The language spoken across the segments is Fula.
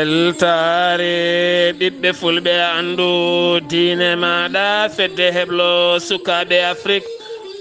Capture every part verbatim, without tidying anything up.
Weltaare ɓiɓɓe fulɓe, anndu diine maaɗa, fedde heblo sukaaɓe Afrik.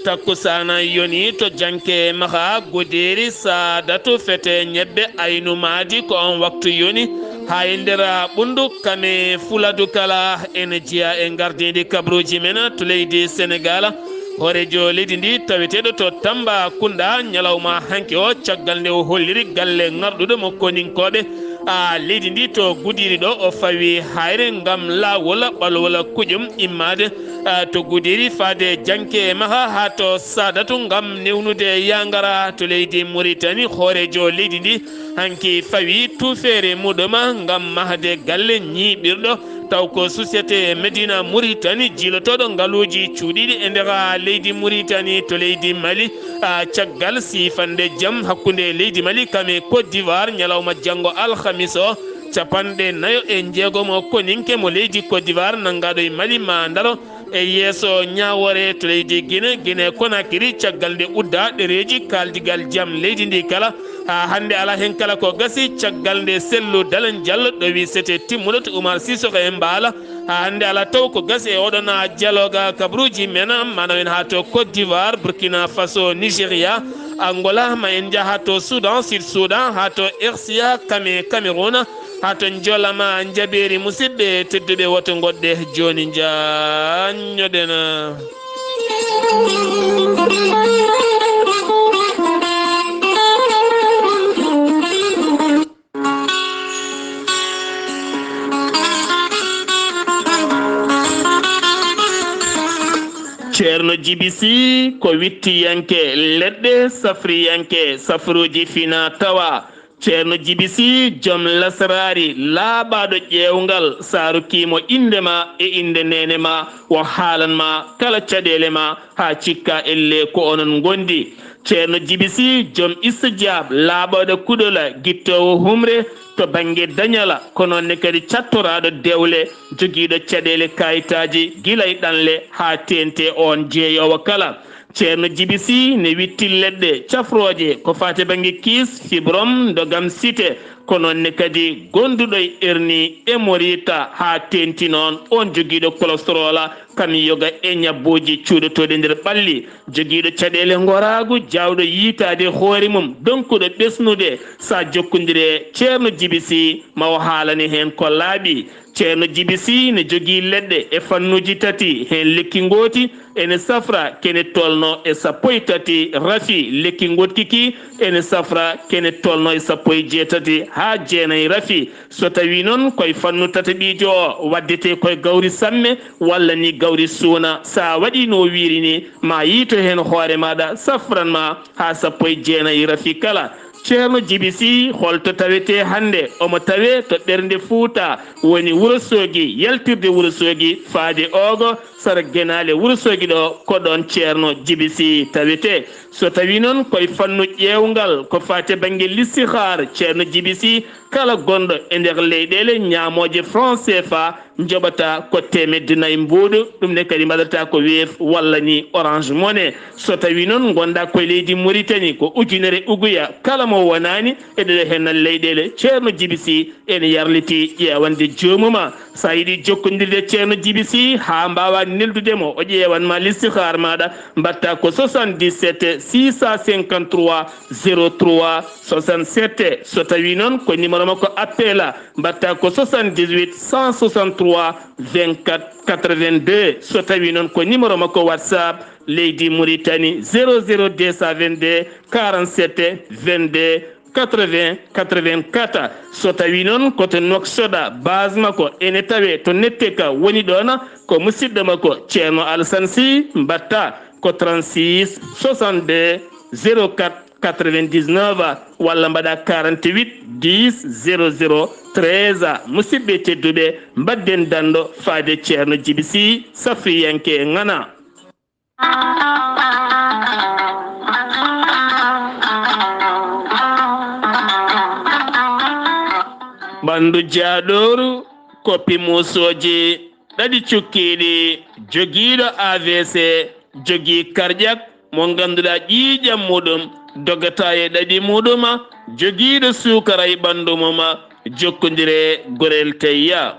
Takkusaana yoni to janke maha Godeeri Saadatu fete ñebbe aynu maadi, ko on waktu yoni. Haa e nder ɓunndu kame fuladu kala en jiya e ngardiindi kabruuji men to leydi Senegaal. Hooreejo leydi ndi taweteeɗo to Tambacounda ñalawma hanki o, caggal nde o holliri galle ŋarɗuɗo mo koninkooɓe a leydi ndi to Gudiri ɗo, o fawi hayre ngam laawol ɓalwol kuƴum immaade a to Gudiri faade janke maha haa to Saadatu ngam newnude yangara to leydi Muritani. Hooreejo leydi ndi hanki fawi tuufeere muɗum ngam mahde galle ñiiɓirɗo taw ko société Medina Muritani jiilotooɗo ngaluuji cuuɗiiɗi e nder leydi Muritani to leydi Mali. A caggal siifande jam hakkunde leydi Mali kame Côte d'Ivoire ñalawma janngo alhamis o, capanɗe nayo e jeegomo koninke mo leydi Côte d'Ivoire nanngaaɗo e Mali ma ndaro e yeeso ñaawoore to leydi Gine, Gine Konakiri, caggal nde udda ɗereeji kaaldigal jam leydi ndi kala. Haa hannde alaa heen kala ko gasi, caggal nde Sellu Dalen Jallo ɗowi sete timmuɗo to Umar Sisoko e Mbaala. Haa hannde alaa taw ko gasi e oɗon a jaloga kabruuji men, manaw en haa to Côte d'Ivoire, Burkina Faso, Nigeria, Angola, ma en njaha to Soudan, Sud Soudan, haa to R C A, Kame-, Cameroun, haa to Njolama, Njabeeri. Musidɓe tedduɓe, woto ngoɗɗe jooni, njaanñoɗen. Ceerno Jibi Si ko wittiyanke leɗɗe, safriyanke safruuji fina tawa. Ceerno Jibi Si, joom lasraari laaɓaaɗo ƴeewngal, sa rokkii mo innde ma e innde neene ma, o haalan ma kala caɗeele ma, haa cikka ellee ko onon ngondi. Ceerno Jibi Si, joom istijaab, laaɓaaɗo kuɗola, gittoowo humre to bannge dañala, ko noon ne kadi cattoraaɗo dewle, jogiiɗo caɗeele kaayitaaji gila e ɗanle haa teeŋti oon jeeyoowo kala. Ceerno Jibi Si ne witti leɗɗe cafrooje ko faati bannge kiis, fibrom, ndogam site, ko noon ne kadi gonduɗo e erni e morita haa teeŋti noon oon jogiiɗo kolostorola, kam yoga e ñabbuuji cuuɗotooɗi nder ɓalli, jogiiɗo caɗeele ngoraagu, jaawɗo yiytaade hoore mum, donkuɗo ɓesnude, sa jokkondire Ceerno Jibi Si ma o haalane heen ko laaɓi. Ceerno Jibi Si ne jogii leɗɗe e fannuuji tati, heen lekki ngooti ene safra kene tolno e sappo e tati rafi, lekki ngoɗki ki ene safra kene tolno e sappo e jeetati haa jeenayi rafi. So tawii noon koye fannu tataɓiijo o waddetee koye gawri samme walla ni gawri suuna, sa waɗii no wiiri ni, ma yiyto heen hoore maaɗa safran ma haa sappo e jeenayi rafi kala. Ceerno Jibi Si, holto tawetee hannde? Omo tawee to ɓernde Fuuta, woni Wuro Soogi, yaltirde Wuro Soogi faade Oogo, sara genaale Wuro Soogi ɗo, ko ɗoon Ceerno Jibi Si tawetee. So tawii noon koye fannu ƴeewngal, ko faati bannge listihaar, Ceerno Jibi Si, kala gonɗo e nder leyɗeele ñaamooje franc C F A, njoɓata ko teemedde nayi mbuuɗu, ɗum ne kadi mbaɗata ko Wave walla ni Orange Money. So tawii noon ngonɗaa koye leydi Muritani, ko ujunere uguya kala mo wonaani e ɗeɗo hennal leyɗeele, Ceerno Jibi Si ene yarlitii ƴeewande joomum. So a yiɗii jokkondirde Ceerno Jibi Si haa mbaawaa neldude mo, o ƴeewan ma listihaar maaɗa, mbaɗta ko soixante-dix-sept six cent cinquante-trois zéro trois soixante-sept. So tawii noon ko numéro makko appel a, mbaɗta ko soixante-dix-huit cent soixante-trois vingt-quatre quatre-vingt-deux. So tawii noon ko numéro makko WhatsApp leydi Muritani, zéro zéro deux cent vingt-deux quarante-sept vingt-deux quatre-vingts quatre-vingt-quatre. So tawii noon ko to Nouakchott, base makko ene tawee to Netteka woni ɗoon, ko musidɗo makko Ceerno Alassane Sy, mbaɗta ko trente-six soixante-deux zéro quatre quatre-vingt-dix-neuf walla mbaɗa quarante-huit dix zéro zéro treize. Musidɓe tedduɓe, mbaɗden danndo faade Ceerno Jibi Si, safriyanke ŋana. Ɓanndu jaaɗooru, koppi muusooji ɗaɗi cukkiiɗi, jogiiɗo A V C, jogii karƴak mo ngannduɗaa ƴiiƴam muɗum dogata e ɗaɗi muɗum, jogiiɗo suukara e ɓanndu mum, Jokkondire Gorel Teyya.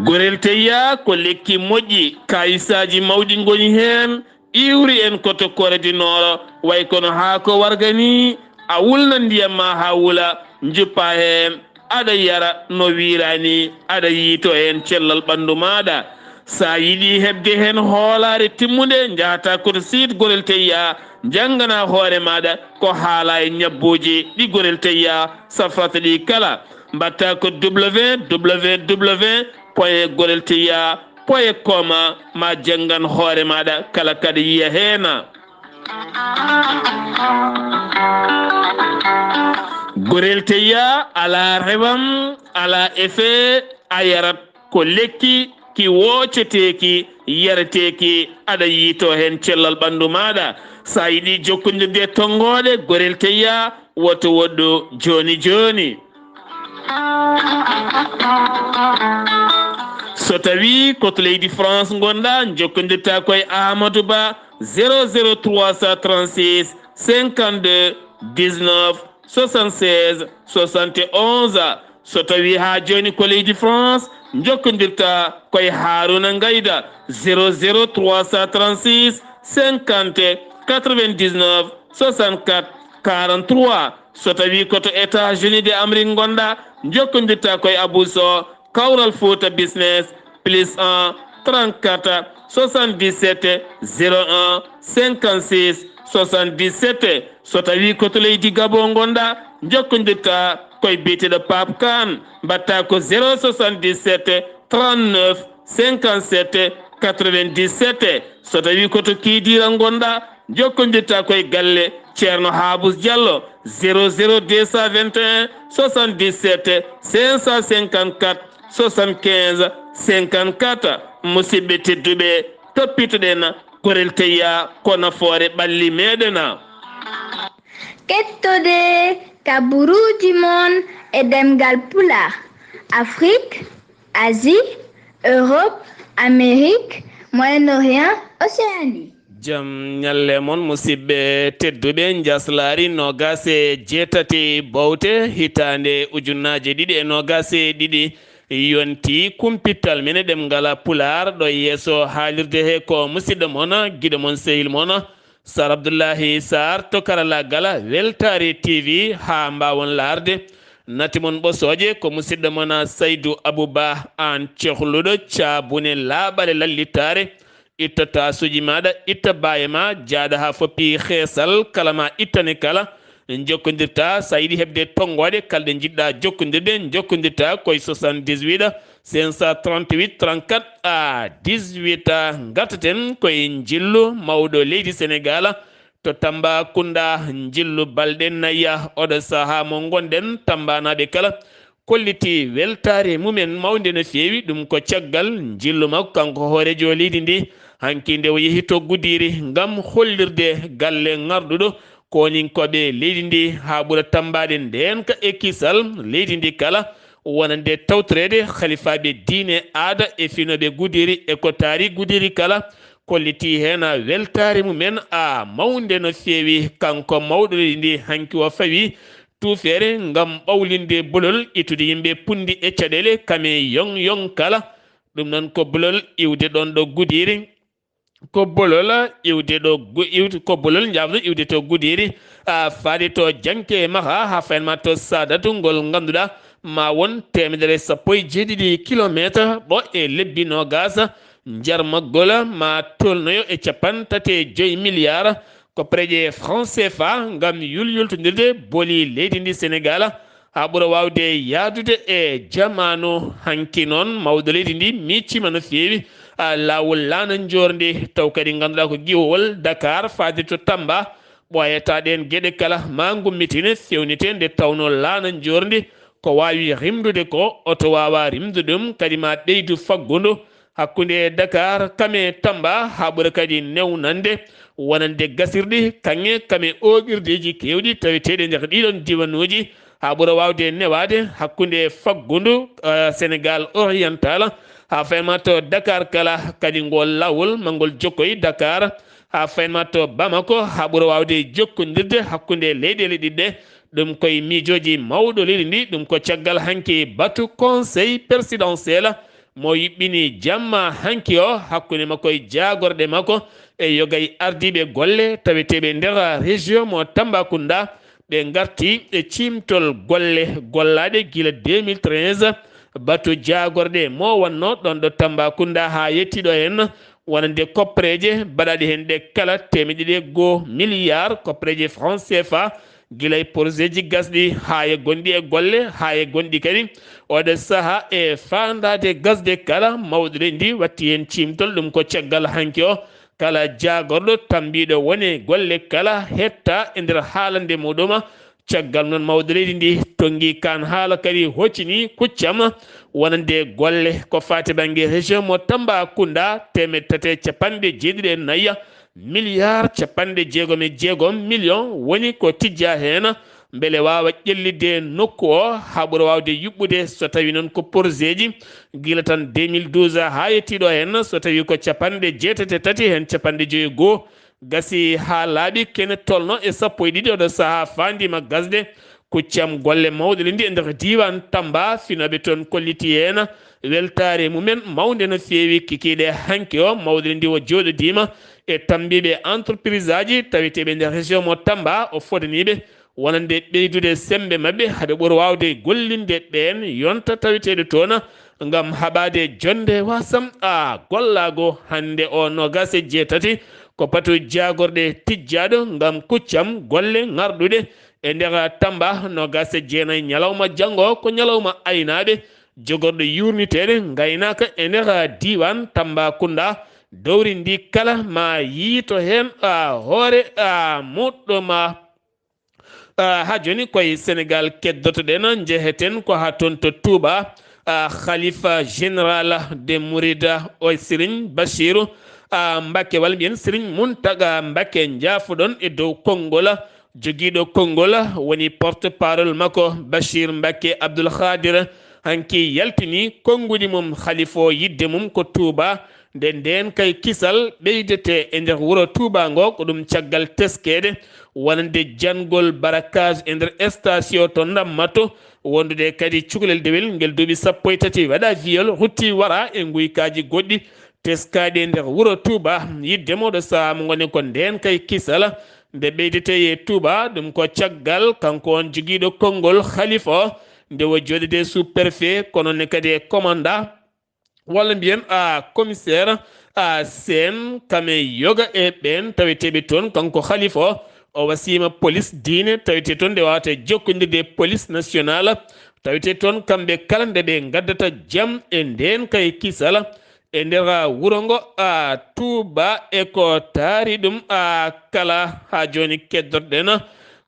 Gorel Teyya ko lekki moƴƴi, kayisaaji mawɗi ngoni heen, iwri en ko to Corée du Nord, way kono haako warga ni, a wulna ndiyam ma haa wula, njuppa heen, aɗa yara no wiira ni, aɗa yiito heen cellal ɓanndu maaɗa. So a yiɗi heɓde heen hoolaare timmunde, njahata ko to site Gorel Teyya, njanngana hoore maaɗa ko haala e ñabbuuji ɗi Gorel Teyya safrata ɗi kala. Mbaɗta ko www point gorel teyya point com, ma janngan hoore maaɗa kala kaɗa yiya heen. Gorel Teyya alaa rewam, alaa effet, a yarat ko lekki ki wooceteeki, yareteeki, aɗa yiito heen cellal ɓanndu maaɗa. So a yiɗi jokkondirde e tonngooɗe Gorel Teyya, woto woɗɗu jooni jooni. So tawii ko to leydi France ngonɗa, jokkondirta ko e Amadou Ba, zéro zéro trois cent trente-six cinquante-deux dix-neuf soixante-seize soixante et onze. So tawii haa jooni ko leydi France, jokkondirta ko e Harouna Ngayda, zéro zéro trois cent trente-six cinquante quatre-vingt-dix-neuf soixante-quatre quarante-trois. So tawii ko to États-Unis de Amérique ngonɗa, jokkondirta ko e Abou Sow, Kawral Fouta Business, plus un trente-quatre soixante-dix-sept zéro un cinquante-six soixante-dix-sept. So tawii ko to leydi Gabon ngonɗa, jokkondirta ko e biyeteeɗo Pape Kane, mbaɗta ko zéro soixante-dix-sept trente-neuf cinquante-sept quatre-vingt-dix-sept. So tawii ko to Kidira ngonɗa, jokkondirta ko e galle Ceerno Haabus Diallo, zéro zéro deux cent vingt et un soixante-dix-sept cinq cent cinquante-quatre soixante-quinze cinquante-quatre. Musidɓe tedduɓe, toppitoɗen Gorel Teyya ko nafoore ɓalli meɗen. Kettode kaburuuji mon e ɗemngal Pulaar, Afrique, Asie, Europe, Amérique, Moyen-Orient, Océanie. Jam ñalle mon, musidɓe tedduɓe. Njaslaari noogaas e jeetati bowte, hitaande ujunnaaje ɗiɗi e noogaas e ɗiɗi, yonti kumpital men e ɗemngal Pulaar. Ɗo yeeso haalirde he ko musidɗo mon, giɗo mon, sehil mon, Sar Abdullahi Sar to karallaagal Weltaare T V. Haa mbaawon laarde, nati mon ɓosooje ko musidɗo mon Saydu Abuba, aan cehluɗo caabune laaɓale lallitaare. Itta taasuuji maaɗa, itta baaye ma, jaaɗa haa foppi heesal, kala ma ittane kala. Jokkondirta, so a yiɗi heɓde tonngooɗe kala ɗe njiɗɗa jokkondirde, jokkondirta koye soixante-dix-huit cinq cent trente-huit trente-quatre à dix-huit. Ngartaten koye njillu mawɗo leydi Senegaal to Tambacounda, njillu balɗe nayi. Oɗo sahaa mo ngonɗen, Tambaanaaɓe kala kolliti weltaare mumen mawnde no feewi. Ɗum ko caggal njillu makko kanko hooreejo leydi ndi, hanki nde o yehi to Gudiri ngam hollirde galle ŋarɗuɗo kooninkooɓe leydi ndi, haa ɓura tammbaade ndeenka e kisal leydi ndi kala, wonande tawtoreede halifaaɓe diine, aada e finooɓe Gudiri e ko taari Gudiri kala. Kolliti heen weltaare mumen a mawnde no feewi. Kanko mawɗo leydi ndi, hanki o fawi tuufeere ngam ɓawlinde bolol, ittude yimɓe punndi e caɗeele, kame yoŋ yoŋ kala. Ɗum noon ko bolol iwde ɗoon ɗo Gudiri, ko bolol iwde ɗo Gu-, iwde, ko bolol njaafno iwde to Gudiri, a, faade to Janke e Maha, haa fayen ma to Sadatu, ngol ngannduɗaa ma won teemedere e sappo e jeeɗiɗi kilomeeter, ɗo e lebbi noogaas, njarmagol ma tolnoyo e cappanɗe tati e joy miliyaar. Ko pereje franc C F A ngam yulyultondirde boli leydi ndi Senegaal, haa ɓura waawde yahdude e jamaanu. Hanki noon, mawɗo leydi ndi miijtiima no feewi, a, laawol laana njoorndi, taw kadi ngannduɗaa ko giwowol Dakar faade to Tamba. Ɓooyata ɗeen geɗe kala, ma ngummitine, fewnite, nde tawnoo laana njoorndi ko waawi rimdude ko, oto waawa rimdude ɗum, kadi ma ɓeydu faggudu hakkunde Dakar kame Tamba, haa ɓura kadi newnande wonande gasirɗi kaŋŋe kame ooɓirdeeji keewɗi taweteeɗi nder ɗiɗon diwanuuji, haa ɓura waawde newaade hakkunde faggudu, eh, Senegaal Oriental, haa fayma to Dakar kala, kadi ngol laawol ma ngol jokkoy Dakar, a fayin ma to Bamako, haa ɓura waawde jokkondirde hakkunde leyɗeele ɗiɗɗe. Ɗum koye miijooji mawɗo leydi ndi, ɗum ko caggal hanki batu Conseil présidentiel mo yuɓɓini jamma hanki o hakkunde makko e jaagorɗe makko e yoga e ardiiɓe golle taweteeɓe nder région mo Tambacounda. Ɓe ngarti e ciimtol golle gollaaɗe gila deux mille treize, batu jaagorɗe mo wonno ɗon ɗo Tambacounda haa yettii ɗo heen, wonande koppareeje baɗaaɗe heen ɗe kala teemedde ɗiɗi e goo milliard koppareeje franc C F A, gila e projetji gasɗi haa e gonɗi e golle, haa e gonɗi kadi oɗo sahaa e faandaade gasde kala. Mawɗo leydi ndi watti heen ciimtol, ɗum ko caggal hanki o kala jaagorɗo tambiiɗo woni golle kala hetta e nder haalande muɗum. Caggal noon mawɗo leydi ndi tonngi kaan haala kadi hoccini kuccam wonande golle ko faati bannge région mo Tambacounda, teemedde tati e capanɗe jeeɗiɗi e nayi, milliard capanɗe jeegom e jeegom million woni ko tijjaa heen, mbele waawa ƴellitde nokku o haa ɓura waawde yuɓɓude, so tawii noon ko porosieji gila tan deux mille douze haa yettii ɗo heen, so tawii ko capanɗe jeetati e tati heen capanɗe joyi e goo, gasi haa laaɓi kene tolno e sappo e ɗiɗi. Oɗo sahaa faandiima gasde kuccam golle mawɗo leydi ndi e nder diiwaan Tamba, finooɓe toon kolliti heen weltaare mumen mawnde no feewi. Kikiiɗe hanki o mawɗo leydi ndi o jooɗodiima e tambiiɓe entreprise aji taweteeɓe nder région mo Tamba, o fodaniiɓe wonande ɓeydude semmbe maɓɓe, haɓe ɓuri waawde gollinde ɓeen yonta taweteeɗo toon ngam haɓaade jonnde wasam a gollaago. Hannde o noogaas e jeetati ko batu jaagorɗe tijjaaɗo ngam kuccam golle ŋarɗuɗe e nder Tamba. Noogaas e jeenayi ñalawma janngo ko ñalawma aynaaɓe, jogorɗo yuurniteede ngaynaaka e nder diiwaan Tambacounda. Dowri ndi kala ma yiito heen a hoore a muɗɗo ma. Ah, haa jooni koye Senegaal keddoto-ɗen, njeheten ko haa toon to Touba. Ah, Khalifa général de Mouride o Serigne Bachirou, ah, Mbacké, walla mbiyen Serigne Mountaga Mbacké, njaafoɗon e dow konngol jogiiɗo konngol woni porte-parole makko Bachir Mbacké Abdoul Khadir, hanki yaltini konnguɗi mum, khalifa o yiɗde mum ko Touba. Nde ndeen kay kisal ɓeydete e nder wuro Touba ngo, ko ɗum caggal teskeede wonande janngol barakaas e nder station to Ndammato, wondude kadi cukalel dewel ngel duuɓi sappo e tati waɗa viol, rutti wara e nguykaaji goɗɗi teskaaɗi e nder wuro Touba. Yiɗde mo ɗo sahaa mo ngoni ko ndeen kay kisal nde ɓeydete e Touba, ɗum ko caggal kanko on jogiiɗo konngol khalifa o, nde o jooɗide sous-préfet, kono ne kadi e commandant, walla mbiyen a commissaire a Seen Kame Yoga e ɓeen taweteeɓe toon. Kanko khalifa o, o wasiima police diine tawetee toon nde wawata jokkondirde e police nationale. Tawetee toon kamɓe kala nde ɓe ngaddata jam e ndeen kay kisal e nder wuro ngo a Touba e ko taari ɗum a kala. Haa jooni keddoto-ɗen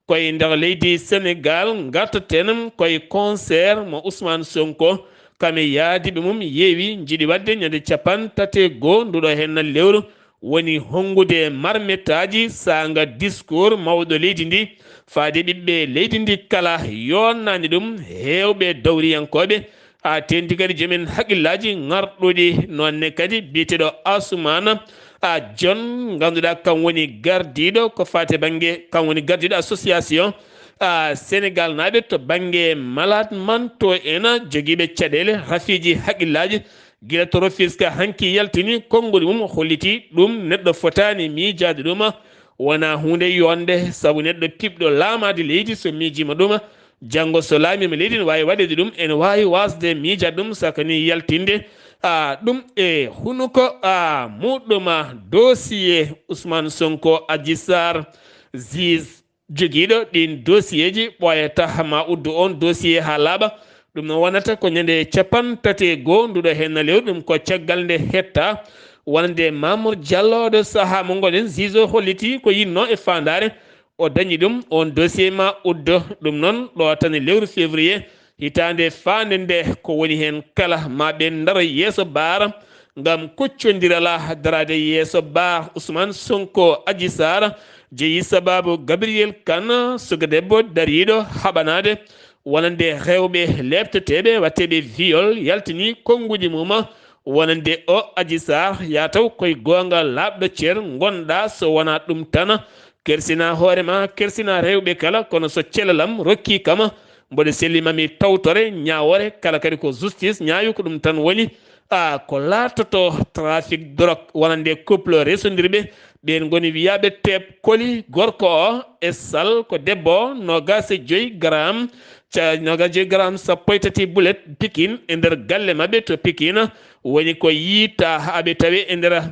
koye nder leydi Senegaal, ngartaten koye concert mo Ousmane Sonko. Kame yaadiiɓe mum yeewi njiɗi waɗde ñande capanɗe tati e goo nduɗo henna lewru, woni honngude marmettaaji saanga discours mawɗo leydi ndi, faade ɓiɓɓe leydi ndi kala, yonnaani ɗum heewɓe dawriyankooɓe, a teeŋti kadi joom en haqillaaji ŋarɗuɗi, noon ne kadi biyeteeɗo Asumaana a Jon, ngannduɗaa kam woni gardiiɗo ko faati bannge, kam woni gardiiɗo association a Senegaal naaɓe to bannge malade mentaux en, jogiiɓe caɗeele, rafiiji haqillaaji, gila to Rufisque hanki yaltini konngol mum, holliti ɗum neɗɗo fotaani miijaade ɗum, wona huunde yonde, sabu neɗɗo piɓɗo laamaade leydi so miijiima ɗum, janngo so laamiima leydi ne waawi waɗeede ɗum, ene waawi waasde miijaade ɗum, saka ni yaltinde a ɗum e hunuko a muɗɗuma. Dossier Ousmane Sonko, Adji Sarr, juge jogiiɗo ɗiin dossier ji ɓooyata ma uddu oon dossier haa laaɓa. Ɗum no wonata ko ñande capanɗe tati e goo nduɗo henna lewru, ɗum ko caggal nde hetta wonande Mamour Diallo ɗo sahaa mo ngoɗen, juge o holliti ko yinno e faandaare, o dañi ɗum, oon dossier ma uddo. Ɗum noon ɗo tan e lewru février hitaande faande nde, ko woni heen kala ma ɓe ndaro yeeso baara ngam kuccondiral daraade yeeso ba Ousmane Sonko, Adji Sarr, jeyi sababu Gabriel Kane, suka debbo dariiɗo haɓanaade wonande rewɓe leepteteeɓe waɗteeɓe viol, yaltini konnguɗi mum, Wonande o Adji Sarr, yaa taw koye goonga laaɓɗo cer ngonɗaa, so wonaa ɗum tan, kersina hoore ma, kersina rewɓe kala, kono so celalam rokki kama, mboɗo selli mami tawtore, ñaawore, kala kadi ko justice ñaawi, ko ɗum tan woni, a, ko laatoto trafic drogue, wonande couple resondirɓe, ɓeen ngoni wiyaaɓe Teep Koli, gorko o e Sal ko debbo o, noogaas e joy gram, ca-, noogaas e joy gram, sappo e tati bulet Pikine, e nder galle maɓɓe to Pikine, woni ko yiita aɓe tawi e nder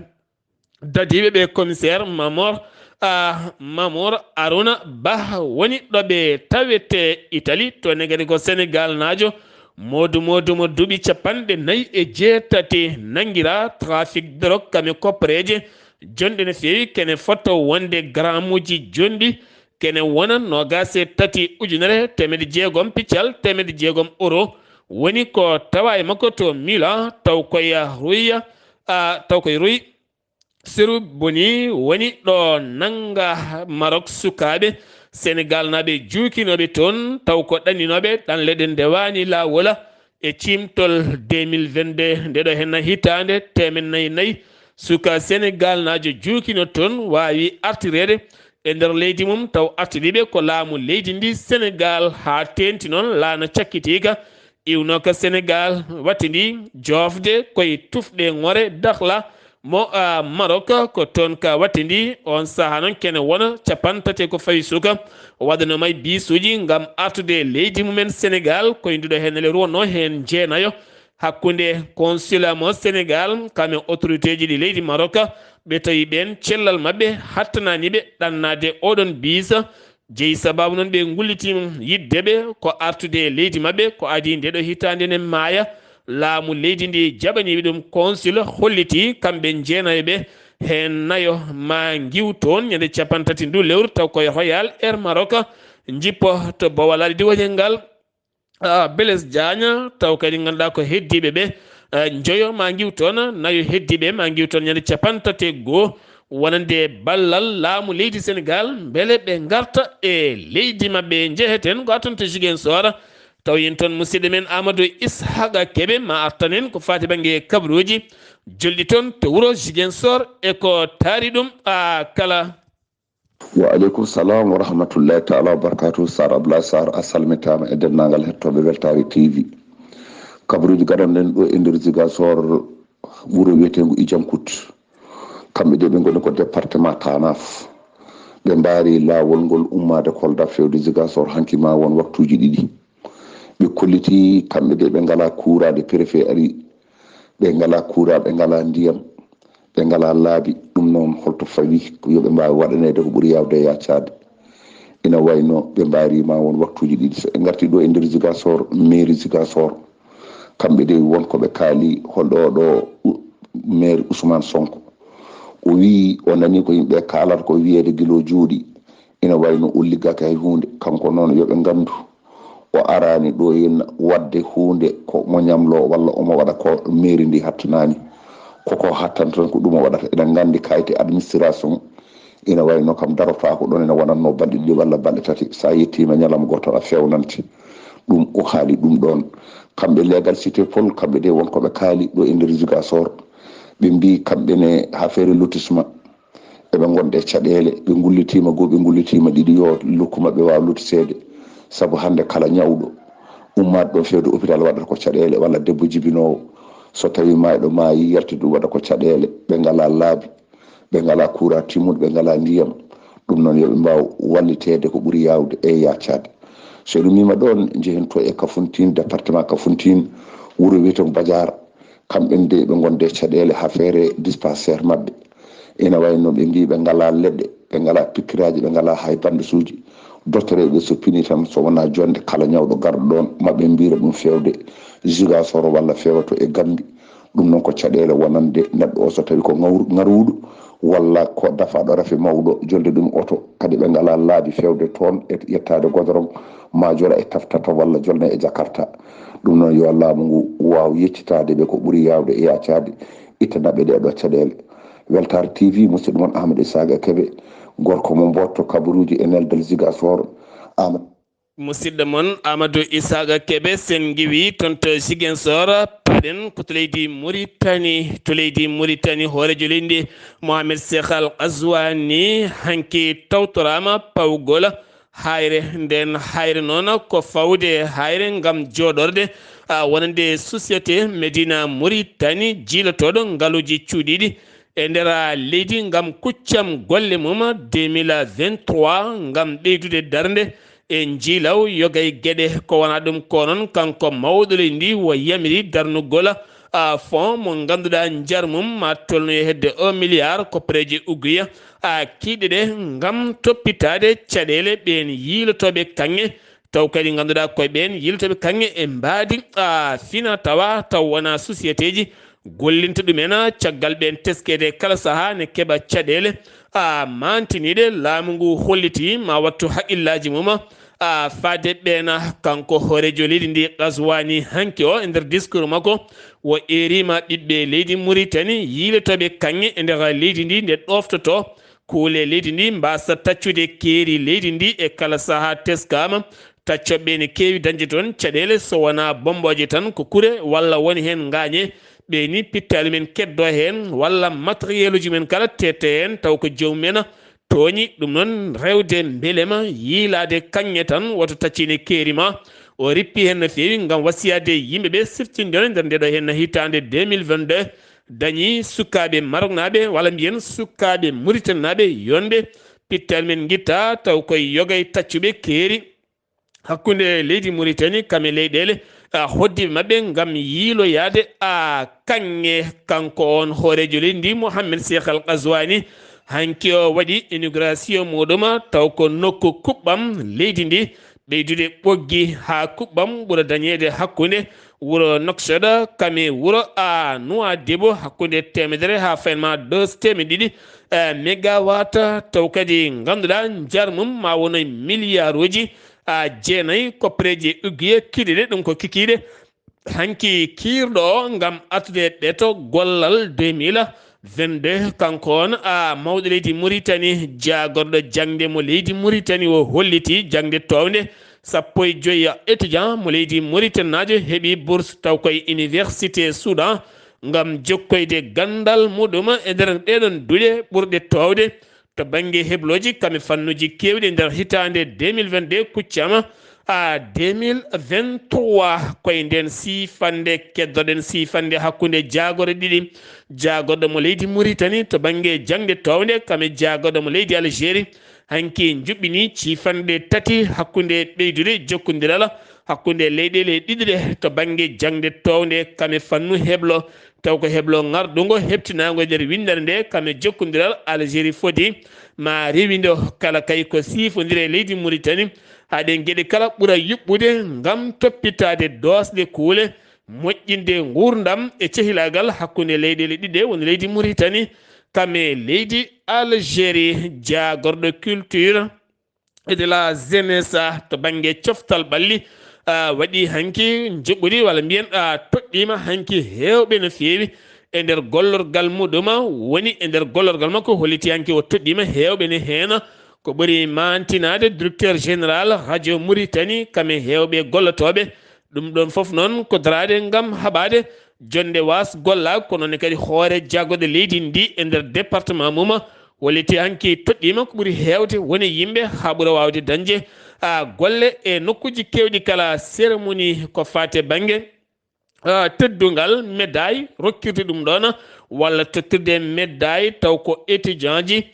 dadiiɓe ɓe commissaire Mamor, a, Mamor Aruna Bah woni ɗo ɓe tawete Italie, to ne kadi ko Senegal naajo, moodu moodu mo duuɓi capanɗe nayi e jeetati nanngiraa trafic drogue kame koppereeje jonɗe no feewi, kene fotto wonde garamuuji jonɗi, kene wona noogaas e tati ujunere teemedde jeegom piccal teemedde jeegom euro. Woni ko tawa e makko to Milan, taw koye Ruy, a, taw koye Ruy Seru Boni woni ɗo nannga Maroc sukaaɓe Senegal naaɓe juukinooɓe toon, taw ko ɗanninooɓe ɗanle ɗe ndewaani laawol e ciimtol deux mille vingt-deux, nde ɗo henna hitaande teemen nayi nayi, suka Senegal naajo juukino toon waawi artireede e nder leydi mum, taw artiriiɓe ko laamu leydi ndi Senegal, haa teenti noon laana cakkitiika iwnooka Senegal, wattindi joofde koye tufɗe ŋore Dakhla mo, a, Maroc, ko toon ka wattindi. On sahaa noon kene wona capanɗe tati ko fawi suka waɗanoo may biisuuji ngam artude e leydi mumen Senegal, koye nduɗo heen nele ruwannoo heen jeenayo hakkunde consulat mo Senegal, kam e autorité ji ɗi leydi Maroc, ɓe tawi ɓeen cellal maɓɓe hattanaani ɓe ɗannaade oɗon biis. Jeyi sababu noon ɓe ngullitiima yiɗde ɓe ko artude e leydi maɓɓe, ko adii nde ɗo hitaande ne maaya. Laamu leydi ndi jaɓaniiɓe ɗum, consul hollitii kamɓe jeenayo ɓe, heen nayo ma ngiw toon ñande capanɗe tati ndu lewru, taw koye Royal Air Maroc, njippo to Bowal Aladi Wañel ngal, a, Blaise Diagne, taw kadi ngannduɗaa ko heddiiɓe ɓe, a, njoyo ma ngiw toon, nayo heddiiɓe ma ngiw toon ñande capanɗe tati e goo, wonande ballal laamu leydi Senegal, mbele ɓe ngarta e leydi maɓɓe. Njeheten ko toon to Ziguinchor, taw yen toon musidɗo men Amadou Ishaqa Kebe, ma artan en ko faati bannge kabaruuji jolɗi toon to wuro Ziguinchor e ko taari ɗum, a, kala. Wa aleykum salam wa rahmatullahi taala wa barakatuh. Sar Abdoulaye Sarr, a salmitaama e denndaangal hettooɓe Weltaare T V. Kabaruuji gaɗanɗen ɗo e nder Ziguinchor, wuro wiyeteengo Ijankut. Kamɓe de ɓe ngoni ko département Tanaf. Ɓe mbaari laawol ngol ummaade Kolda feewde Ziguinchor hanki ma won waktuuji ɗiɗi. Ɓe kolliti kamɓe de ɓe ngalaa kuuraa, nde préfet ari, ɓe ngalaa kuuraa, ɓe ngalaa ndiyam, ɓe ngalaa laabi. Ɗum noon, holto fawi? Ko yo ɓe mbaawi waɗaneede ko ɓuri yaawde e yaacaade. Ina wayno ɓe mbaari ma won waktuuji ɗiɗi. So ɓe ngarti ɗo e nder Ziguinchor, mairie Ziguinchor, kamɓe de won ko ɓe kaali, holɗo ɗo u-, maire Ousmane Sonko. O wii o nanii ko yimɓe kaalata ko wiyeede gilo jooɗi. Ina wayno o liggaki hay huunde. Kanko noon, yo ɓe nganndu, o araani ɗo henna waɗde huunde ko mo ñamloo walla omo waɗa ko mairie ndi hattanaani. Koko hattanta tan ko ɗum o waɗata. Eɗen nganndi kayite administration ina wayno kam darotaako ɗon, ina wonatno balɗe ɗiɗi walla balɗe tati. So a yettiima ñalawma gooto tan a feewnante. Ɗum o haali ɗum ɗon. Kamɓe Legal Cité Paul, kamɓe de won ko ɓe kaali ɗo e nder Ziguinchor. Ɓe mbii kamɓe ne affaire lotissement. Eɓe ngonda e caɗeele, ɓe ngullitiima goo, ɓe ngullitiima ɗiɗi, yo nokku maɓɓe waaw lotiseede. Sabu hannde kala ñawɗo ummaaɗo ɗon feewde hôpital waɗata ko caɗeele, walla debbo jibinoowo, so tawii maayɗo maayi, yalti ɗum waɗa ko caɗeele. Ɓe ngalaa laabi, ɓe ngalaa kuuraa timmuɗo, ɓe ngalaa ndiyam. Ɗum noon, yo ɓe mbaaw walliteede ko ɓuri yaawde e yaacaade. So ɗum miima ɗoon, njehen to e Kafountine, département Kafountine, wuro wiyetee Badiar. Kamɓe ne de, ɓe ngonda e caɗeele haa feere dispensaire maɓɓe. Ina wayno ɓe mbii ɓe ngalaa leɗɗe, ɓe ngalaa pikkiraaji, ɓe ngalaa hay bandesuuji. Dottoreeɓe so pini tan, so wonaa jonnde kala ñawɗo garɗo ɗoon, ma ɓe mbiira ɗum feewde Ziguinchor walla feewa to e Gambie. Ɗum noon ko caɗeele wonande neɗɗo o, so tawi ko ŋawru-, ŋaruuɗo walla ko dafaaɗo rafi mawɗo, jolde ɗum oto. Kadi ɓe ngalaa laabi feewde toon e yettaade godorong, maa jooɗa e taftato walla jolna e Jakarta. Ɗum noon, yo laamu ngu waaw yeccitaade ɓe ko ɓuri yaawde e yaacaade, ittana ɓe ɗee ɗoo caɗeele. Weltaare T V, musidɗo mon Ahmad Isaaga Kebe, gorko mo Mbootto Kabaruuji e neldal Ziguinchor. Ahmad. Musidɗo mon Amadou Isaaga Kebe, sen ngiwi toon to Ziguinchor, En ko to leydi Muritani, to leydi Muritani, hooreejo leydi ndi, Mohamed Cheikh Al Ghazouani, hanki tawtoraama pawgol hayre. Nden hayre noon ko fawde hayre ngam jooɗorde, a, wonande société Medina Muritani, jiilotooɗo ngaluuji cuuɗiiɗi e nder, a, leydi ngam kuccam golle mum deux mille vingt-trois, ngam ɓeydude darnde e njiilaw yoga e geɗe. Ko wonaa ɗum ko noon, kanko mawɗo leydi ndi o yamiri darnugol, a, fonds mo ngannduɗaa njar mum ma tolno e hedde un milliard koppareeje uguya, a, kiiɗe ɗe ngam toppitaade caɗeele ɓeen yiilotooɓe kaŋŋe, taw kadi ngannduɗaa koye ɓeen yiilotooɓe kaŋŋe e mbaadi, a, fina tawa taw wonaa sociétéji gollinta ɗumen, a, caggal ɓeen teskeede kala sahaa ne keɓa caɗeele, a, maantiniiɗe. Laamu ngu hollitii ma wattu haqqillaaji mum, a, faade ɓeen. Kanko hooreejo leydi ndi Ghazouani hanki o e nder discours makko o eeriima ɓiɓɓe leydi Muritani yiilotooɓe kaŋŋe e nder leydi ndi nde ɗoftotoo kuule leydi ndi mbaasa taccude keeri leydi ndi e kala sahaa teskaama. Taccooɓe ne keewi dañde toon caɗeele, so wonaa bommbooje tan, ko kure walla woni heen ngaañe. Ɓe ni pittaali men keddoo heen walla matériel uji men kala tette heen, taw ko joomum en tooñi. Ɗum noon, rewde mbelema yiilaade kaŋŋe tan, woto taccine keeri ma. O rippi heen no feewi ngam wasiyaade yimɓe ɓe siftindiron e nder ndeɗo heen hitaande deux mille vingt-deux, dañi sukaaɓe Maroknaaɓe, walla mbiyen sukaaɓe Muritaninaaɓe yonde pittaali men ngitta, taw koye yoga e taccuɓe keeri hakkunde leydi Muritani kam e leyɗeele, a, hoɗdiiɓe maɓɓe ngam yiiloyaade, a, kaŋŋe. Kanko on hooreejo leydi ndi, Mohamed Cheikh Al Ghazouani, hanki o waɗi inauguration muɗum, taw ko nokku kuɓɓam leydi ndi, ɓeydude ɓoggi haa kuɓɓam ɓura dañeede hakkunde wuro Nouakchott kam e wuro, a, Nouadhibou, hakkunde teemedere haa fayma deux teemeɗe ɗiɗi, e, megawatt, taw kadi ngannduɗaa njar mum ma wono milliarduji, a, jeenayi koppareeje uguye kiiɗe ɗe, ɗum ko kikiiɗe. Hanki kiirɗo o ngam artude ɓeto gollal deux mille vingt-deux, kanko on, a, mawɗo leydi Muritani, jaagorɗo jaŋde mo leydi Muritani, o holliti jaŋde toownde. Sappo e joyi étudiant mo leydi Muritaninaajo heɓi bourse taw koye Université Soudan ngam jokkoyde ganndal muɗum e nder ɗeɗon duɗe ɓurɗe toowde to bannge heblooji kam e fannuuji keewɗi e nder hitaande deux mille vingt-deux kuccama, a, deux mille vingt-trois. Koye nden siifannde keddoɗen, siifannde hakkunde jaagorɗe ɗiɗi, jaagorɗo mo leydi Muritani to bannge jaŋde toownde kam e jaagorɗo mo leydi Algérie, hanki njuɓɓini ciifanɗe tati hakkunde ɓeydude jokkondiral hakkunde leyɗeele ɗiɗi ɗe to bannge jaŋde toownde kam e fannu heblo, taw ko heblo ŋarɗungo heɓtinaango e nder winndere nde kam e jokkondiral Algérie foti ma rewindo kala kay ko siifondire leydi Muritani. Haa ɗen geɗe kala ɓura yuɓɓude ngam toppitaade doosɗe kuule moƴƴinde nguurndam e cehilaagal hakkunde leyɗeele ɗiɗi ɗe, woni leydi Muritani kam e leydi Algérie. Jaagorɗo culture et de la jeunesse, a, to bannge coftal ɓalli, a, waɗi hanki njuɓɓudi, walla mbiyen, a, toɗɗiima hanki heewɓe no feewi e nder gollorgal muɗum, woni e nder gollorgal makko holliti hanki o toɗɗiima heewɓe ne heen. Ko ɓuri maantinaade, directeur général radio Mauritanie kam e heewɓe gollotooɓe. Ɗum ɗon fof noon ko daraade ngam haɓaade jonnde waas gollaak, kono ne kadi hoore jaagorɗe leydi ndi e nder département mum holliti hanki toɗɗiima ko ɓuri heewde woni yimɓe haa ɓura waawde dañde, a, golle e nokkuuji keewɗi kala. Cérémonie ko faati e bannge, a, teddungal médaille, rokkirde ɗum ɗoon walla tottirde médaille taw ko étudiant ji,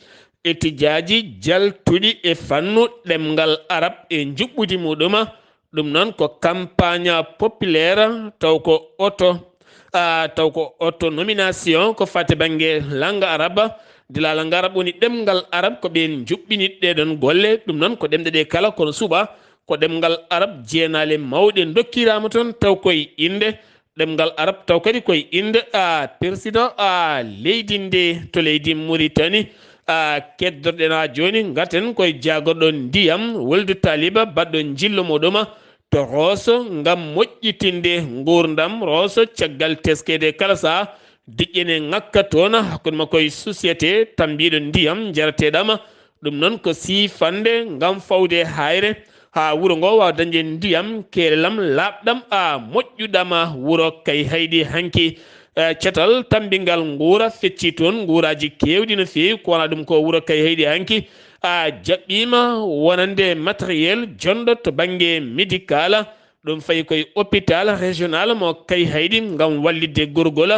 étudiant ji jaltuɗi e fannu ɗemngal arab e njuɓɓudi muɗum. Ɗum noon ko campagne populaire, taw ko auto, a, taw ko auto nomination ko faati bannge langue arabe. Dila langue arabe woni ɗemngal arab, ko ɓeen njuɓɓini ɗee ɗoon golle. Ɗum noon ko ɗemɗe ɗe kala kono suɓa ko ɗemngal arab, jeenaale mawɗe ndokkiraama toon taw koye innde ɗemngal arab, taw kadi koye innde, a, président, a, leydi ndi to leydi Mauritanie. A, keddorɗen haa jooni, ngarten koye jaagorɗo ndiyam, Woldu Taliba, baɗɗo njillo muɗum to Rosso ngam moƴƴitinde nguurndam Rosso caggal teskeede kala sahaa diƴƴene ŋakka toon hakkunde makko e société tammbiiɗo ndiyam njarateeɗam. Ɗum noon ko siifannde ngam fawde hayre, haa wuro ngo waawa dañde ndiyam keelelam laaɓɗam a moƴƴuɗama. Wuro Kayhayɗi hanki, eh, catal tammbingal nguura fecci toon nguuraaji keewɗi no feewi. Ko wona ɗum ko wuro Kayhayɗi hanki a jaɓɓiima wonande matériel jonɗo to bannge médical. Ɗum fayi koye hôpital régional mo Kayhayɗi ngam wallitde gorgol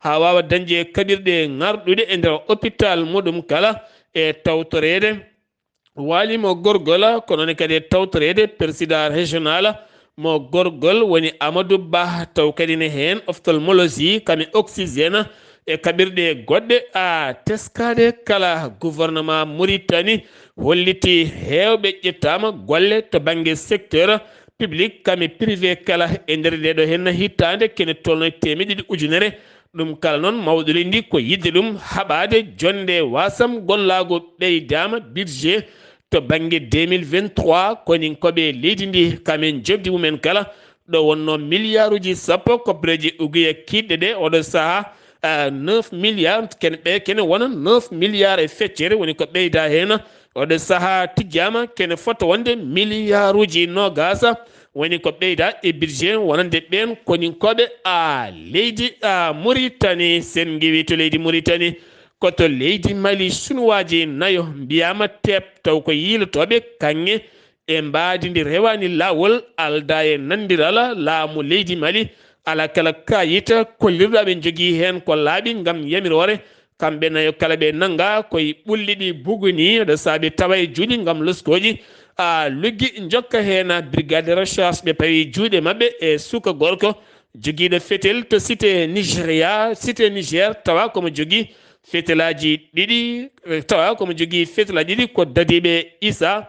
haa waawa dañde kaɓirɗe ŋarɗuɗe e nder hôpital muɗum kala e tawtoreede. Waali mo gorgol, ko noon kadi e tawtoreede président régional mo gorgol woni Amadou Ba, taw kadi ne heen ophtalmologie, kame oxygène e kaɓirɗe goɗɗe a teskaade kala. Gouvernement Mauritanie holliti heewɓe ƴettaama golle to bannge secteur public kame privé kala e nder ndeeɗo heen hitaande kene tolno e teemeɗe ɗiɗi ujunere. Ɗum kala noon mawɗo leydi ndi ko yiɗde ɗum haɓaade jonnde wasam gollaagu ɓeydaama budget to bannge deux mille vingt-trois koninkooɓe leydi ndi kamen jobdi mumen kala ɗo wonno milliarduji sappo koppereeji uguya kiiɗɗe ɗe oɗo sahaa, ah, neuf milliards kene ɓe kene wona neuf milliards e feccere woni ko ɓeyda heen. Oɗo sahaa tijjaama kene fota wonde milliarduji noogaas woni ko ɓeyda e budget wonande ɓeen koninkooɓe a leydi a Mauritanie. Sen ngiwi to leydi Mauritanie ko to leydi Mali sunuwaaji nayo mbiyaama teep taw ko yiilotooɓe kaŋŋe e mbaadi ndi rewaani laawol aldaa e nanndiral laamu leydi Mali. Alaa kala kaayit kollirɗo aɓe njogii heen ko laaɓi ngam yamiroore. Kamɓe nayo kala ɓe nannga koye ɓulli ɗi buguni ɗo saabi tawa e juuɗe ngam loskooji a luggi njokka heen brigade de recherche ɓe pawi juuɗe maɓɓe e suka gorko jogiiɗo fetel to cité Nigeria cité Niger tawa komo jogii fetelaaji ɗiɗi tawa komo jogii fetelaaji ɗiɗi ko dadiiɓe Isa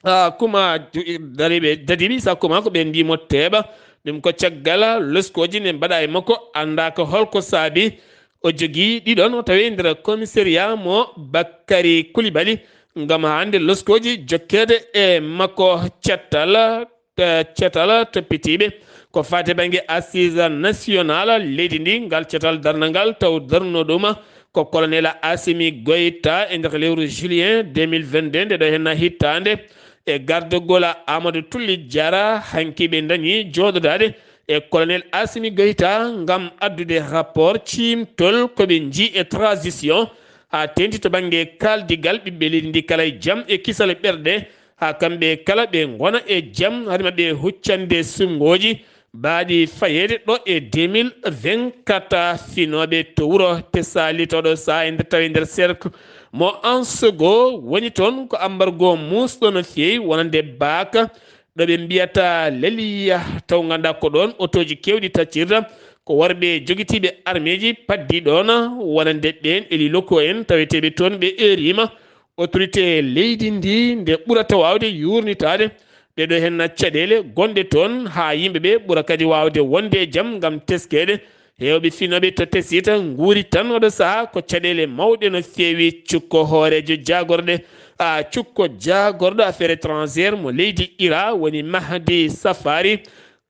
ah, kuma ju- dariɓe dadiɓe isa kuma ko ɓe mbimo teeɓa. Ɗum ko caggal loskooji ne mbaɗa e makko annda ko holko saabi o jogii ɗiɗon o tawi nder commissariat mo Bakkari Kulibali ngam hannde loskooji jokkeede e makko cettal eh, cettal toppitiiɓe ko faati bannge assise national leydi ndi. Ngal cettal darnangal taw darno ɗum ko colonel Assimi Goïta e nder lewru juillet deux mille vingt-deux nde ɗo henna hittaande e gardogol Amadou Tulli Diarra. Hanki ɓe dañi jooɗodaade e colonel Assimi Goïta ngam addude rapport ciimtol ko ɓe njii e transition haa teeŋti to bannge kaaldigal ɓiɓɓe leydi ndi kala e jam e kisal ɓerɗe haa kamɓe kala ɓe ngona e jam hade maɓɓe huccande sunngoji baaɗi fayeede ɗo e deux mille vingt-quatre. Finooɓe to wuro Tessali to ɗo saha e nder tawi nder cercle mo Ansogo woni toon ko ambargo muusɗo no feewi wonande baaka ɗo ɓe mbiyata Leliya taw ngannda ko ɗoon otooji keewɗi taccirta ko worɓe jogitiiɓe armeeji paddi ɗoon wonande ɓeen eli loko en taweteeɓe toon ɓe eeriima. Autorité leydi ndi nde ɓurata waawde yuurnitaade ɗeɗo henna caɗeele gonɗe toon haa yimɓe ɓe ɓura kadi waawde wonde e jam ngam teskeede. Heewɓe finooɓe to tesita nguuri tan oɗo sahaa ko caɗeele mawɗe no feewi. Cukko hooreejo jaagorɗe a cukko jaagorɗo affaire étrangère mo leydi Ira woni Mahdi Safari.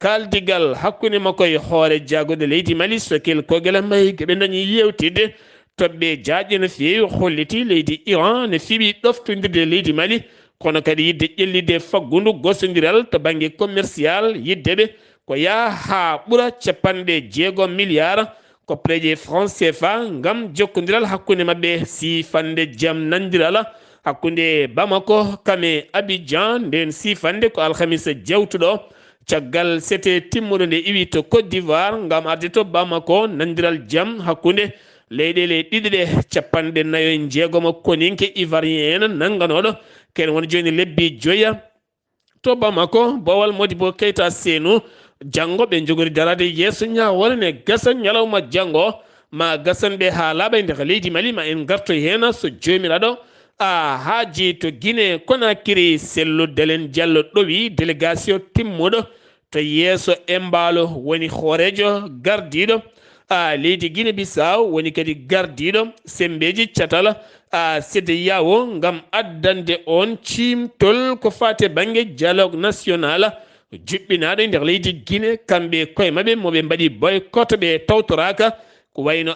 Kaaldigal hakkunde makko e hoore jaagorɗe leydi Mali Sokil Kogel Mbaye ɓe dañi yewtidde. Toɓɓe jaajɗe no feewi holliti leydi Iran ne fiɓi ɗoftondirde leydi Mali kono kadi yidde ƴellitde faggundu gosondiral to bannge commercial yidde ɓe ko yaha haa ɓura capanɗe jeegom milliard ko pereje franc cfa ngam jokkondiral hakkunde maɓɓe siifande jam nandiral hakkunde Bamako kame Abidjan. Nden siifande ko alhamisa jawtuɗo caggal sete timmuɗo nde iwi to Côte d'Ivoire ngam arde to Bamako nandiral jam hakkunde leyɗeele ɗiɗi ɗe. Capanɗe nayo e jeegomo koninke ivoirien en nannganoɗo ken won joni lebbi joya to Bamako bowal Modibo Keita Senu. Janngo ɓe njogori darade yeeso ñaawore ne gasa ñalawma janngo ma gasan ɓe haa laaɓa e nder leydi Mali ma en ngarto heen so joomiraaɗo a haaji to Guinée Conakry sellu Dalen Diallo ɗowi délégation timmuɗo to yeeso Embalo woni hooreejo gardiiɗo a leydi Guinée Bissau woni kadi gardiiɗo semmbeeji catal a CEDEAO ngam addande oon ciimtol ko faati e bannge dialogue national juɓɓinaaɗo e nder leydi Guinée. Kamɓe koye maɓɓe mo ɓe mbaɗi boycott ɓe tawtoraaka ko wayno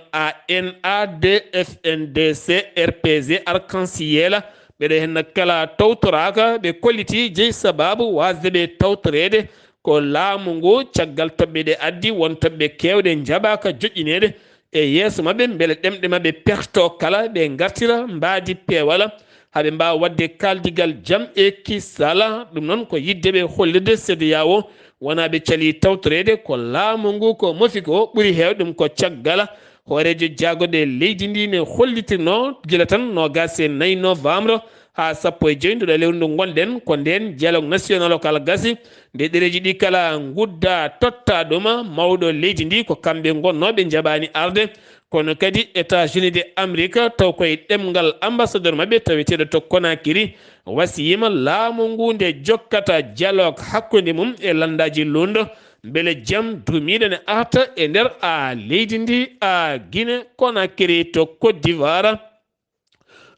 ANADFNDC, RPG, Arc-en-Ciel, Ɓeɗe henna kala tawtoraaka, ɓe kolliti jeyi sababu wasde ɓe tawtoreede ko laamu ngu. Caggal toɓɓe ɗe addi, won toɓɓe keewɗe njaɓaaka joƴƴineede e yeeso maɓɓe, mbele ɗemɗe maɓɓe perto kala, ɓe ngartira mbaadi peewala, haa ɓe mbaawa waɗde kaaldigal jam e kisala. Ɗum noon ko yiɗde ɓe hollirde CEDEAO wonaa ɓe calii tawtoreede ko laamu ngu ko mofi ko. Ɓuri heew ɗum ko caggal hooreejo jaagoɗe leydi ndi ne hollitirnoo gila tan noogaas e nayi novembre haa sappo e joy nduɗo lewru ndu ngonɗen, ko ndeen dialogue national o kala gasi, nde ɗereeji ɗi kala ngudda totta ɗum mawɗo leydi ndi, ko kamɓe ngonnooɓe njaɓaani arde. Kono kadi États-Unis de Amérique, taw koye ɗemngal ambassadeur maɓɓe taweteeɗo to Conakry, wasiyima laamu ngu nde jokkata dialogue hakkunde mum e lanndaaji luundo, mbele jam duumiiɗo ne arta e nder a leydi ndi a Guinée Conakry to Côte d'Ivoire.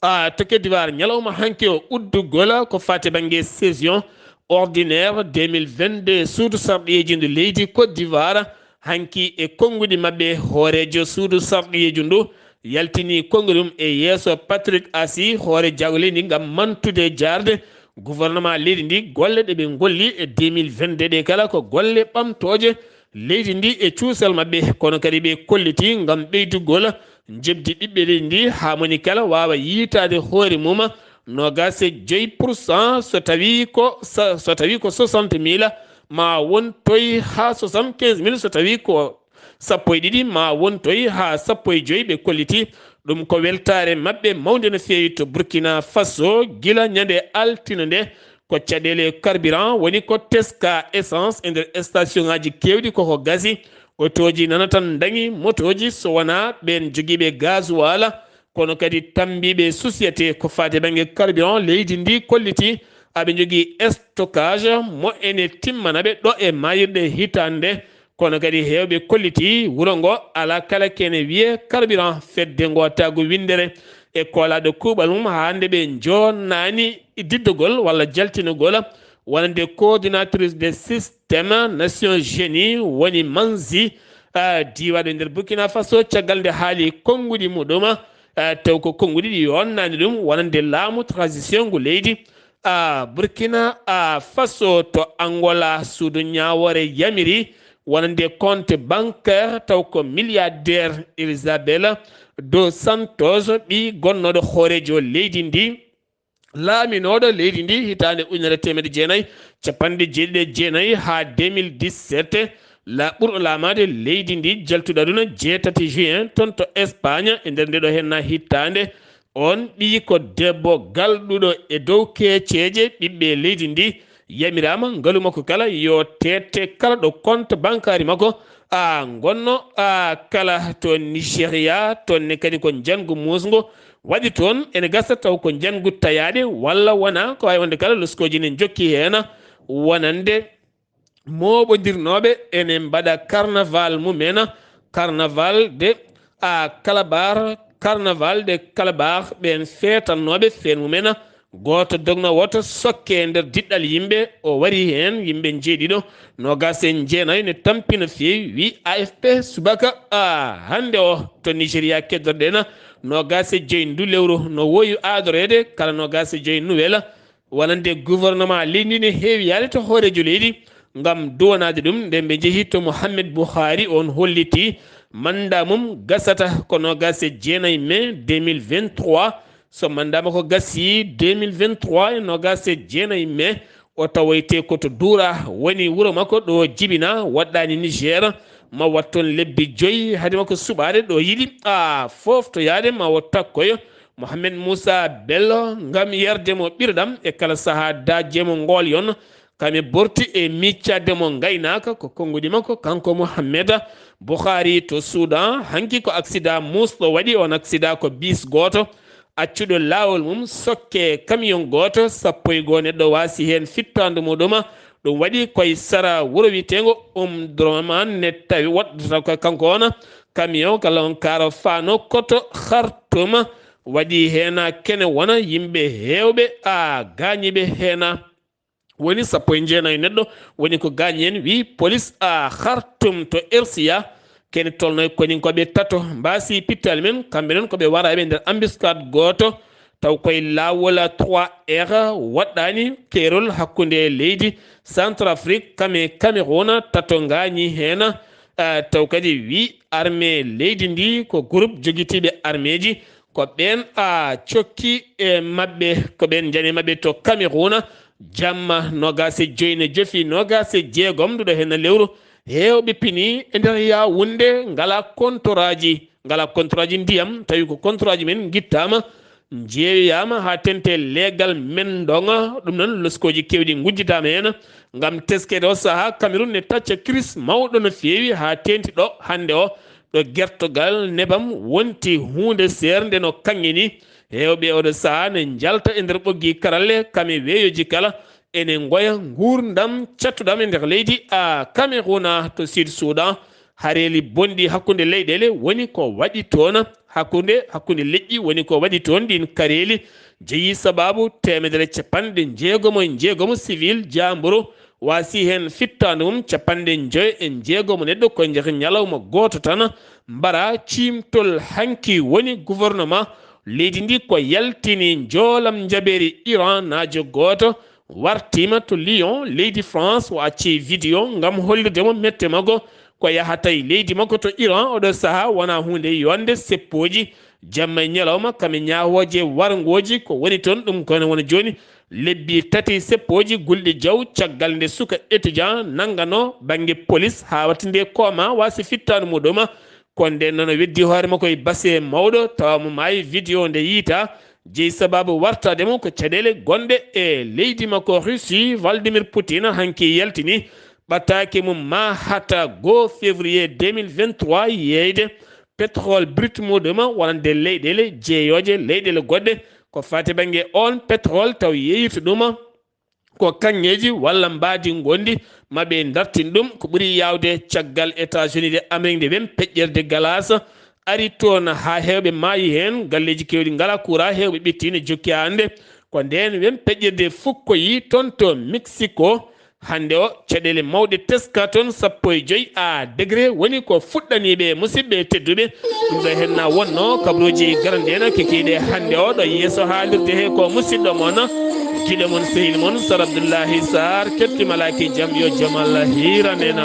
A to Côte d'Ivoire, ñalawma hanki o uddugol ko fati bannge session ordinaire deux mille vingt-deux suudu sarɗiyeeji ndu leydi Côte d'Ivoire, hanki e konnguɗi maɓɓe hooreejo suudu sarɗiyeeji ndu yaltini konnguɗi mum e yeeso Patrick Assi, hoore jaago leydi ngam mantude jaarde gouvernement leydi ndi golle ɗe ɓe ngolli e deux mille vingt-deux ɗe kala ko golle ɓamtooje leydi ndi e cuusal maɓɓe, kono kadi ɓe kolliti ngam ɓeydugol njoɓdi ɓiɓɓe leydi ndi haa moni kala waawa yiytaade hoore mum noogaas e joy pour cent so tawi ko sa- so tawi ko soixante mille ma won toy haa soixante-quinze mille so tawi ko sappo e ɗiɗi ma won toy haa sappo e joy ɓe kolliti. Ɗum ko weltaare maɓɓe mawnde no feewi to Burkina Faso gila ñande altine nde. Ko caɗeele carburant woni ko teska essence e nder station ngaji keewɗi koko gasi. Otooji nana tan ndaŋi motooji so wonaa ɓeen jogiiɓe gasoil, kono kadi tammbiiɓe société ko faati bannge carburant leydi ndi kolliti aɓe njogii stockage mo ene timmana ɓe ɗo e maayirɗe hitaande. Kono kadi heewɓe kolliti wuro ngo alaa kala kene wiyee carburant fedde ngootaagu winndere e koolaaɗo kuuɓal mum haa nde ɓe njoonnaani diddogol walla jaltinogol wonande coordinatrice de système Nations Unies woni Manzi, ah, diiwaaɗo e nder Burkina Faso caggal nde haali konnguɗi muɗum, ah, taw ko konnguɗi ɗi yonnaani ɗum wonande laamu transition ngu leydi, ah, Burkina, ah, Faso. To Angola, suudu ñaawoore yamiri wonande compte bancaire taw ko milliardaire Isabel dos Santos, ɓii gonnooɗo hooreejo leydi ndi, laaminooɗo leydi ndi hitaande ujunere teemedde jeenayi capanɗe jeeɗiɗi e jeenayi haa deux mille dix-sept, la ɓurɗo laamaade leydi ndi jaltuɗo aduna jeetati juin toon to Espagne e nder ndeɗo henna hitaande. On ɓiyi ko debbo galɗuɗo e dow keeceeje ɓiɓɓe leydi ndi, yamiraama ngalu makko kala yo teette kala ɗo compte bancaire makko a ngonno a kala to Nigeria, toon ne kadi ko njanngu muusngo waɗi toon. Ene gasa taw ko njanngu tayaaɗe walla wona ko waawi wonde kala loskooji ne njokki heen wonande mooɓondirnooɓe ene mbaɗa carnaval mumen, carnaval de a Kalabar, carnaval de Kalabar, ɓeen feetannooɓe feen mumen, gooto dogna woto sokke e nder diɗɗal yimɓe, o wari heen yimɓe njeeɗiɗo, noogaas e jeenayo ne tampi no feewi, wi A F P subaka a hannde o to Nigeria keddoreɗen, noogaas e joy ndu lewru no woowi aadoreede kala noogaas e joy nuwel, wonande gouvernement leydi ndi ne heewi yaade to hooreejo leydi ngam duwanaade ɗum. Nde ɓe njehi to Mohamed Buhari, on holliti manda mum gasata ko noogaas e jeenayi mai deux mille vingt-trois. So manda makko gasi deux mille vingt-trois e noogaas e jeenayi mai, o tawoyte ko to Duura woni wuro makko ɗo jibina, waɗɗaani Niger, ma waɗ toon lebbi joyi hade makko suɓaade ɗo yiɗi a fooftoyaade ma o takkoyo Mohamed Moussa Bello ngam yarde mo ɓirɗam e kala sahaa daajde mo ngoolyon, kam e borti e miccatde mo ngaynaaka. Ko konnguɗi makko kanko Mohamed Buhari to Soudan. Hanki ko aksida muusɗo waɗi, on aksida ko bis gooto accuɗo laawol mum sokke camion gooto, sappo e goo neɗɗo waasi heen fittaandu muɗum. Ɗum waɗi koye sara wuro wiyeteengo Omdurman ne tawi woɗɗata ko kanko on camion kala on kaaro faano koto Khartoum. Waɗi heen kene wona yimɓe heewɓe a gaañiiɓe heen woni sappo e jeenayi neɗɗo woni ko gaañi heen, wi police a Khartoum to Ersiya. Kene tolno e koninkooɓe tato mbaasi pittaali men, kamɓe noon ko ɓe waraaɓe nder embuscade gooto taw koye laawol trois R waɗɗaani keerol hakkunde leydi Centrafrique kame Cameroun tato ngaañi heen. Eh, taw kadi wi armée leydi ndi ko groupe jogitiiɓe armeeji, ko ɓeen a cokki e maɓɓe, ko ɓeen njani maɓɓe to Cameroun. Jamma noogaas e joy ne jofi noogaas e jeegom nduɗo heen lewru, heewɓe pini e nder Yaawunde ngala kontoraaji, ngala kontoraaji ndiyam, tawi ko kontoraaji men ngittaama, njeeyoyaama haa tente leegal men ndonga. Ɗum noon loskooji keewɗi ngujjitaama heen ngam teskeede o sahaa. Cameroun ne tacca kiris mawɗo no feewi haa teenti ɗo hannde o, ɗo gertogal nebam wonti huunde seernde no kaŋŋe ni. Heewɓe oɗo sahaa ne njalta e nder ɓoggi karalle kame weeyoji kala, ene ngoya nguurndam cattuɗam e nder leydi a Cameroun to Sud Soudan. Hareeli bonɗi hakkunde leyɗeele woni ko waɗi toon, hakkunde, hakkunde leƴƴi woni ko waɗi toon ɗiin kareeli, jeyi sabaabu teemedere capanɗe njeegomo e njeegomo civil jaamburu, waasi heen fittaandu mum capanɗe njoyo e njeegomo neɗɗo ko nder ñalawma gooto tan. Mbara ciimtol hanki woni gouvernement leydi ndi ko yaltini njoolam njabeeri Iran naajo gooto, wartiima to Lyon, leydi France, o acci vidéo ngam hollude mo mette makko ko yahata e leydi makko to Iran. Oɗo sahaa wona huunde yonde seppooji jamma e ñalawma, kame ñaawooje warngooji ko woni toon. Ɗum kono wona jooni lebbi tati seppooji gulɗi jaw caggal nde suka étudiant nanngano bannge police haa waɗti nde kooma waasi fittaandu muɗum. Ko nden noon o weddi hoore makko e base mawɗo, tawa mo maayi, vidéo nde yiyta, jeyi sabaabu wartaade mo ko caɗeele gonɗe e leydi makko Russie. Vladimir Putin hanki yaltini ɓataake mum maa hata goo février deux mille vingt-trois yeeyde pétrole brut muɗum wonande leyɗeele jeeyooje, leyɗeele goɗɗe. Ko faati bannge oon pétrole taw yeeyirta ɗum ko kaŋŋeeji walla mbaadi ngonndi, ma ɓe ndartin ɗum ko ɓuri yaawde caggal États-Unis de Amérique nde wen peƴƴerde galaas ari toon haa heewɓe maayi heen, galleeji keewɗi ngala kuuraa, heewɓe ɓitti ne jokki hannde. Ko ndeen wen peƴƴerde fukkoyi toon to Mexico. Hannde o, caɗeele mawɗe teska toon, sappo e joy a degré woni ko fuɗɗaniiɓe, musidɓe tedduɓe. Ɗum ɗo heen na wonno kabaruuji garanɗi en kikiiɗe hannde o ɗo yeeso haalirde he ko musidɗo mon, giɗo mon, sehil mon, Sar Abdullahi Sarr, ketti malaaki jam, yo jam Allah hiiran en.